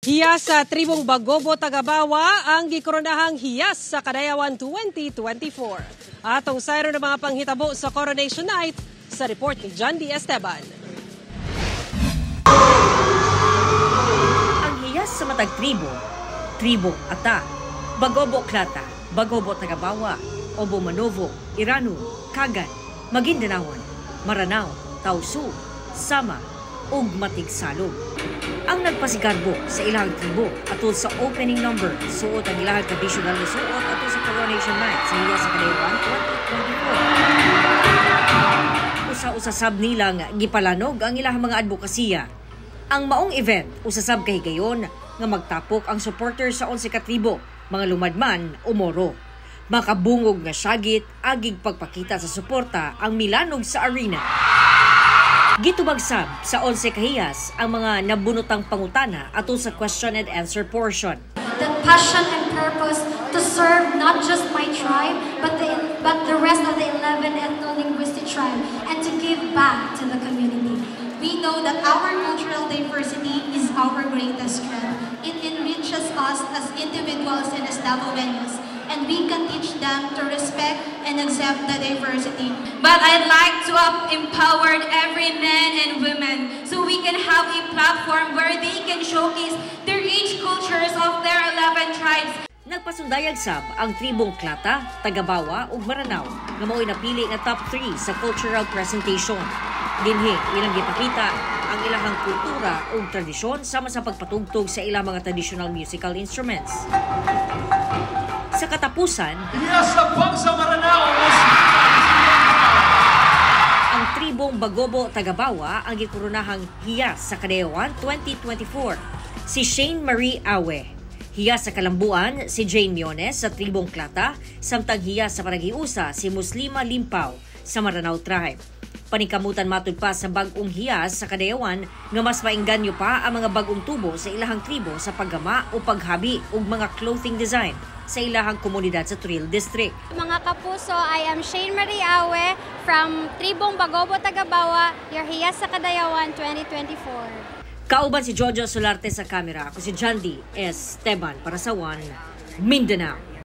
Hiyas sa Tribong Bagobo Tagabawa ang gikoronahang Hiyas sa Kadayawan 2024. Atong sayro ng mga panghitabo sa Coronation Night sa report ni John D. Esteban. Ang hiyas sa matag tribo, Tribo Ata, Bagobo Klata, Bagobo Tagabawa, Obo Manovo, Iranu, Kagan, Maguindanaon, Maranao, Tausu, Sama, ug Matigsalog ang nagpasigarbo sa ilang tribo atol sa opening number. Suot ang ilang traditional na suot atol sa Coronation Night sa Hiyas sa Kadayawan 2024. Usa-usa sab nilang gipalanog ang ilang mga advokasya. Ang maong event usa sab kahigayon nga magtapok ang supporters sa 11 ka tribo, mga lumadman o Moro. Makabungog nga syagit agig pagpakita sa suporta ang milanog sa arena. Gitubag sab sa 11 kahiyas ang mga nabunotang pangutana atol sa question and answer portion. The passion and purpose to serve not just my tribe, but the rest of the 11 ethno-linguistic tribe and to give back to the community. We know that our cultural diversity is our greatest strength. It enriches us as individuals and as Davaoeños, and we can teach them to respect and accept the diversity. But I'd like to empower every man and woman so we can have a platform where they can showcase the rich cultures of their 11 tribes. Nagpasundayag sab ang tribong Klata, Tagabawa ug Maranao nga mao'y napili nga top 3 sa cultural presentation. Dinhi ilang gipakita ang ilahang kultura ug tradisyon sama sa pagpatugtog sa ilang mga traditional musical instruments. Sa katapusan, Hiyas sa Bangsa Maranao, ang tribong Bagobo Tagabawa ang gikoronahang Hiyas sa Kadayawan 2024. Si Shane Marie Awe. Hiyas sa Kalambuan si Jane Miones sa tribong Klata, samtang hiyas sa Panaghiusa si Muslima Limpaw sa Maranao Tribe. Paningkamutan matud pa sa bag-ong Hiyas sa Kadayawan nga mas maengganyo pa ang mga bag-ong tubo sa ilahang tribo sa paggama o paghabi og mga clothing design sa ilahang komunidad sa Toril District. Mga kapuso, I am Shane Marie Awe from Tribong Bagobo Tagabawa, your Hiyas sa Kadayawan 2024. Kauban si Jojo Solarte sa kamera. Ako si Jandy Esteban para sa One Mindanao.